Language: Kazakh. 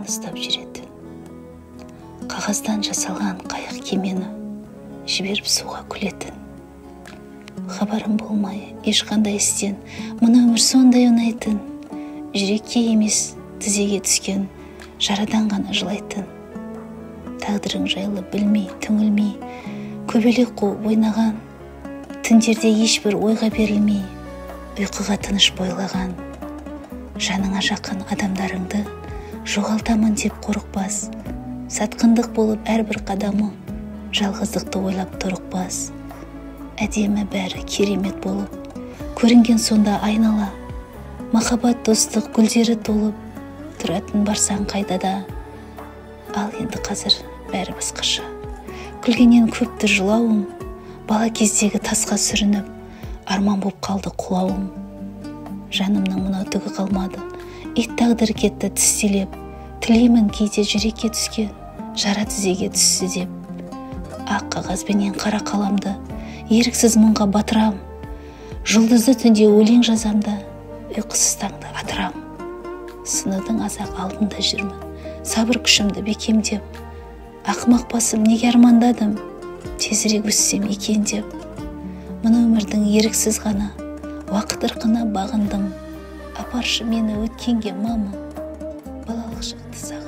ұстап жүретін. Қағаздан жасалған қайық кемені жіберіп суға күлетін. Хабарым болмай ешқандай істен, мына өмір сондай ұнайтын. Жүрекке емес, тізеге түскен жарадан ғана жылайтын. Тағдырың жайлы білмей, түңілмей, көбелек қуып ойнаған, түндерде ешбір ойға берілмей, ұйқыға тыныш бойлаған. Жаныңа жақын адамдарыңды жоғалтамын деп қорықпас, сатқындық болып әрбір қадамы жалғыздықты ойлап торықпас. Әдемі бәрі керемет болып көрінген сонда айнала, махаббат, достық гүлдері толып тұратын барсаң қайда да. Ал енді қазір бәрі басқаша. Күлгеннен көпті жылауым, бала кездегі тасқа сүрініп, арман боп қалды құлауым. Жанымның мынау түгі қалмады, ит тағдыр кетті тістелеп. Тілеймін кейде жүрекке түскен жара тізеге түссе деп. Ақ қағазбенен қара қаламды еріксіз мұңға батырам. Жұлдызды түнде өлең жазам да, ұйқысыз таңды атырам. Сынудың аз-ақ алдында жүрмін, сабыр күшімді бекемдеп. Ақымақ басым неге армандадым, тезірек өссем екен деп. Мына өмірдің еріксіз ғана уақыт ырқына бағындым. Апаршы мені өткенге, мама, балалық шақты.